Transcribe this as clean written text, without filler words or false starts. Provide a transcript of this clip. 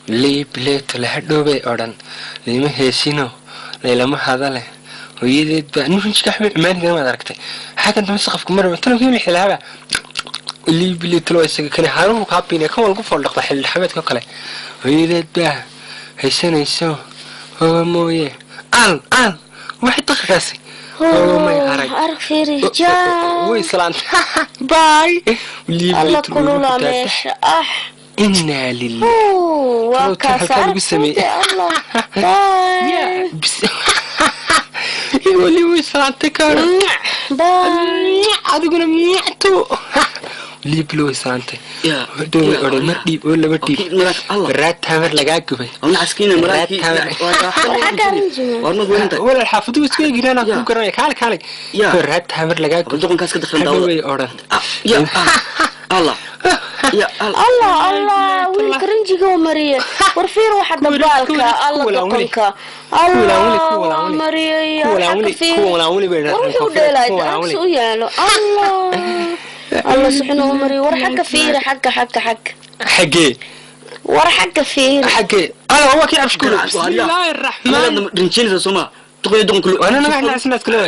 Liibleeto lahadhoobay odhan, layma heesino, laylama hadale. Hooyadeed baa nurinjika xubin cumaanigana maad aragtay xaggan dambe saqafka maraba talowkii lixlaaba. Liibleeto waa isaga kani haruhu kaa biinaya kan waa lagu fooldhaqda xilli dhaxameedka oo kale. Hooyadeed baa haysanayso, hooga mooye al al waxay daqiiqaasi hooga may arag. Arag, fiiri jaa. Way islaantay, bye. Alla kulula meesha ah. Inaa lilah. Waa Talow tan kaas. halkaa lagu sameeyey. Allah, bye. Weli way islaantay kaara. Bye. Adiguna micto liiblo way islaantay. Hadhow odhan mar dhiib oo laba dhiib baraad taamar lagaa gubay. Walaal, xaafaduhu isku eegin anaa kuu garanaya. Kaale, kaalay, baraad taamar lagaa gubay. Hadhow way odhan. Allah, Allah, wiilka rinjiga u mariye. War fiir waxa dabaalka, alla, doqonka, Allah, waa mariyay. Xagga fiir. War wuxuu dheelay agsi u yaalo. Allah, Allah, sixin u mariye. War xagga fiiri, xagga, xagga, xagga. Xaggee? War xagga fiiri. Xaggee? Alla, waa kii cabshkuur. Bismillaahi raxmaan. Ana naga xnaasnaas kale.